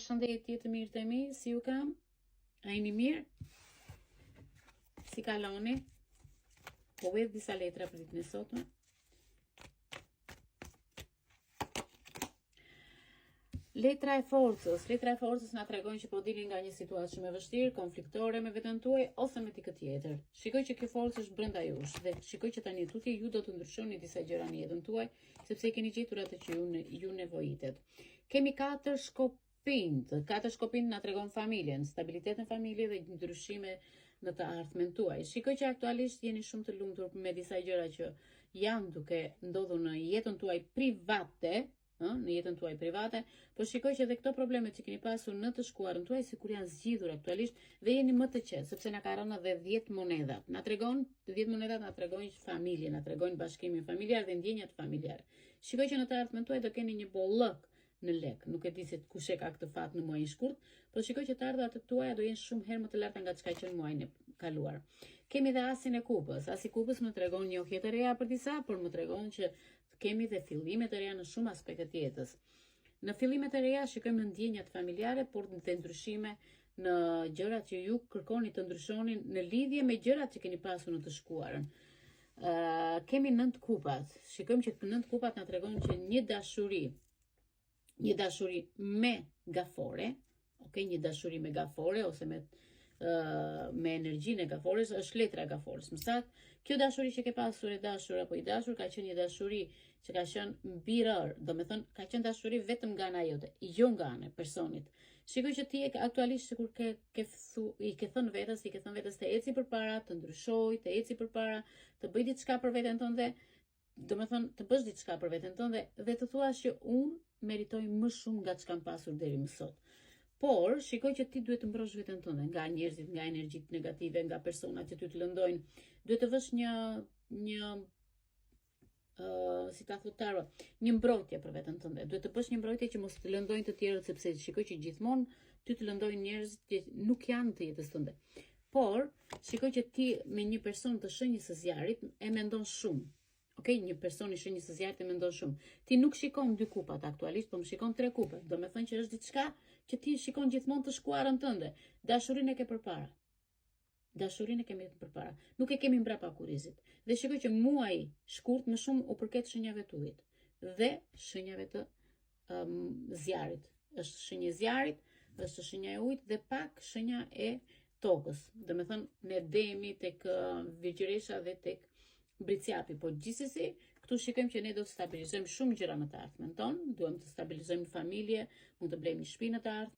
Përshëndetje të mirët e mi, si ju kam? A jeni mirë? Si kaloni? Po hedh disa letra për ditën e sotme. Letra e forcës, letra e forcës na tregon që po dilni nga një situatë shumë e vështirë, konfliktore me veten tuaj ose me dikë tjetër. Shikoj që kjo forcë është brenda jush dhe shikoj që tani tutje ju do të ndryshoni disa gjëra në jetën tuaj, sepse e keni gjetur atë që ju ju nevojitet. Kemi katër shkopinjtë. Katër shkopinjtë na tregon familjen, stabilitet në familje dhe ndryshime në të ardhmen tuaj. Shikoj që aktualisht jeni shumë të lumtur me disa gjëra që janë duke ndodhur në jetën tuaj private, ë, në jetën tuaj private, po shikoj që edhe këto probleme që keni pasur në të shkuarën tuaj sikur janë zgjidhur aktualisht dhe jeni më të qetë, sepse na ka rënë edhe 10 monedhat. Na tregon 10 monedhat na tregojnë familjen, na tregojnë bashkimin familjar dhe ndjenjat familjare. Shikoj që në të ardhmen tuaj do keni një bollëk në lek. Nuk e di se kush e ka këtë fat në muajin shkurt, po shikoj që të ardhurat tuaja do jenë shumë herë më të larta nga çka qenë muajin e kaluar. Kemi dhe asin e kupës. Asi i kupës më tregon njohje të reja për disa, por më tregon që kemi dhe fillime të reja në shumë aspekte të jetës. Në fillimet e reja shikojmë në ndjenjat familjare, por dhe ndryshime në gjërat që ju kërkoni të ndryshoni në lidhje me gjërat që keni pasur në të shkuarën. Uh, kemi nëntë kupat. Shikojmë që nëntë kupat na tregojnë që një dashuri, një dashuri me gafore, ok, një dashuri me gafore ose me uh, me energjinë e gafores, është letra e gafores. Më saktë, kjo dashuri që ke pasur e dashur apo i dashur ka qenë një dashuri që ka qenë mbi rërë, domethënë ka qenë dashuri vetëm nga ana jote, jo nga ana e personit. Shikoj që ti e aktualisht sikur ke ke thu, i ke thënë vetes, i ke thënë vetes të eci përpara, të ndryshoj, të eci përpara, të bëj diçka për veten tënde, domethënë të bësh diçka për veten tënde dhe të thuash që unë meritoj më shumë nga ç'kam pasur deri më sot. Por, shikoj që ti duhet të mbrosh veten tënde nga njerëzit, nga energjitë negative, nga personat që ty të lëndojnë. Duhet të vësh një një uh, si ta thotë taro, një mbrojtje për veten tënde. Duhet të bësh një mbrojtje që mos të lëndojnë të tjerët sepse shikoj që gjithmonë ty të lëndojnë njerëz që nuk janë të jetës tënde. Por, shikoj që ti me një person të shenjës së zjarrit e mendon shumë. Ok, një person i shenjës së zjarrit e mendon shumë. Ti nuk shikon dy kupat aktualisht, po më shikon tre kupat. Domethënë që është diçka që ti shikon gjithmonë të shkuarën tënde. Dashurinë e ke përpara. Dashurinë e kemi përpara. Nuk e kemi mbrapa kurrizit. Dhe shikoj që muaji shkurt më shumë u përket shenjave të ujit dhe shenjave të um, zjarrit. Është shenja e zjarrit, është shenja e ujit dhe pak shenja e tokës. Domethënë, ne demi tek uh, virgjëresha dhe tek bricjapi, po gjithsesi, këtu shikojmë që ne do të stabilizojmë shumë gjëra në të ardhmen tonë, duam të stabilizojmë familje, mund të blejmë një shtëpi në të ardhmen.